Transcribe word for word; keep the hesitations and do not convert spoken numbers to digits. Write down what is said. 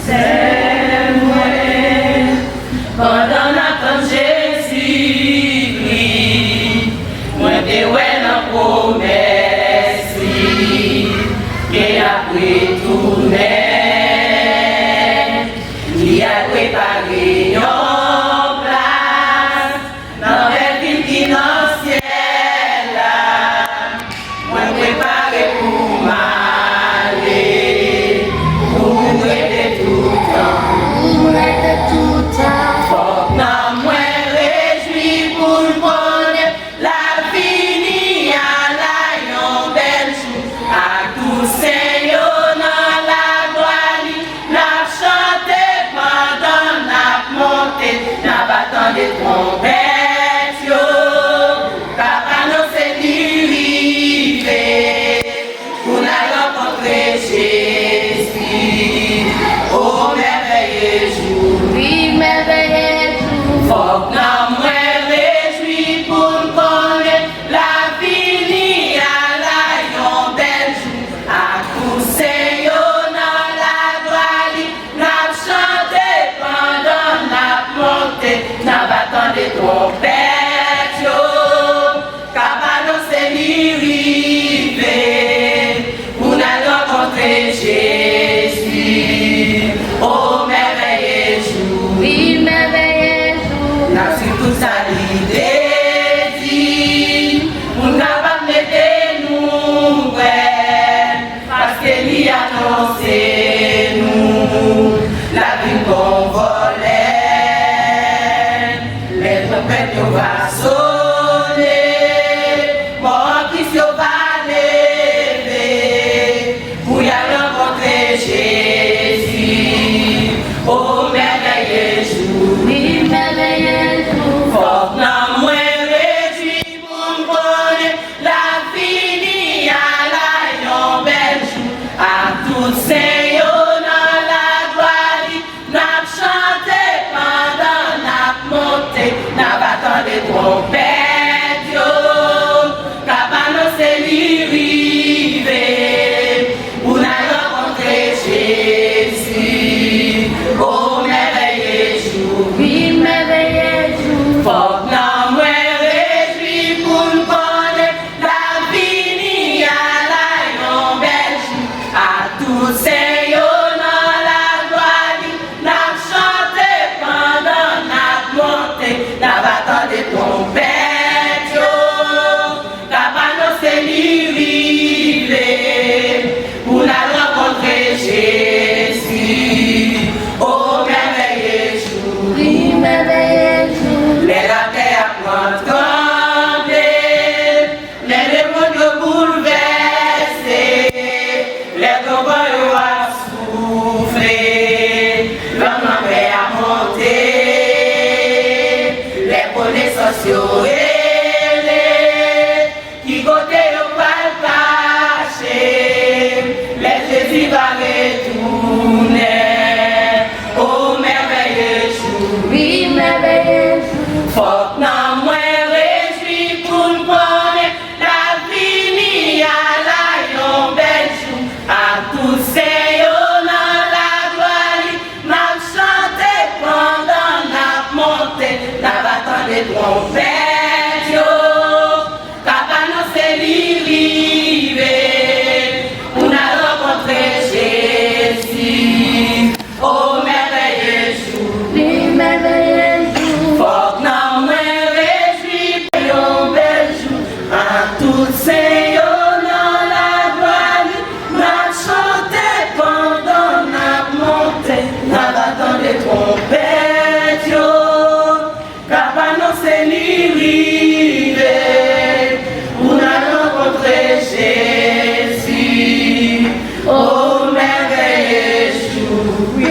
Sè mwen, pandan n ap tann Jezikri, mwen te wè nan pwomès li ke l ap retounen. Li al prepare yon plas nan bèl vil ki nan syèl la. Mwen prepare pou m ale, pou m rete toutan. Pou m rete toutan. Fòk nanm mwen rejwi pou l konnen l ap vini a la yon bèl jou. Ak tout sen yo nan laglwa li, n ap chante pandan n ap monte, n ap tande twonpèt yo k ap anonse li rive, pou n al rankontre Jezi. O mèvèye jou, wi, mèvèye jou. Fòk nanm mwen rejwi pou l konnen l ap vini a la yon bèl jou. Ak tout sen yo nan laglwa li, n ap chante pandan n ap monte, n ap tande twonpèt yo k ap anonse li rive, pou n al rankontre Jezi. O mèvèye jou, wi, mèvèye jou. N ap swiv tout sa li te di, pou n kapab mete nou kwè. Paske li anonse nou, l ap vin kon vòlè. Lè twonpèt yo va sone, mò an Kris yo va leve, pou y al rankontre Jezi. O mèvèye jou, wi, mèvèye jou. Fòk nanm mwen rejwi pou m konnen l ap vini a la yon bèl jou. Ak tout sen yo nan laglwa li, n ap chante pandan n ap monte, n ap tande twonpèt yo k ap anonse li rive, pou n al rankontre Jezi. O mèvèye jou, wi, mèvèye jou. Fòk nanm mwen rejwi pou l konnen l ap vini a la yon bèl jou. Ak tout sen yo nan laglwa li, n ap chante pandan n ap monte, n ap tande twonpèt yo k ap anonse li rive, pou n al rankontre Jezi. O mèvèye jou, wi, mèvèye jou. Lè latè ap pran tranble, lè lemonn yo boulvèse, lè gran van yo ap soufle, lanmè a monte, lè konesans yo rele, ki kote yo pral kache, lè Jezi va retounen? O mèvèye jou, wi, mèvèye jou. Fòk nanm mwen rejwi pou l konnen l ap vini a la yon bèl jou. Ak tout sen yo nan laglwa li, n ap chante pandan n ap monte, n ap tande twonpèt yo k ap anonse li rive, pou n al rankontre Jezi. O mèvèye jou, wi, mèvèye jou. Fòk nanm mwen rejwi pou yon bèl jou. Ak tout sen yo nan laglwa li, n ap chante pandan n ap monte, n ap tande twonpèt yo k ap anonse li rive, pou n al rankontre Jezi. O mèvèye jou, wi,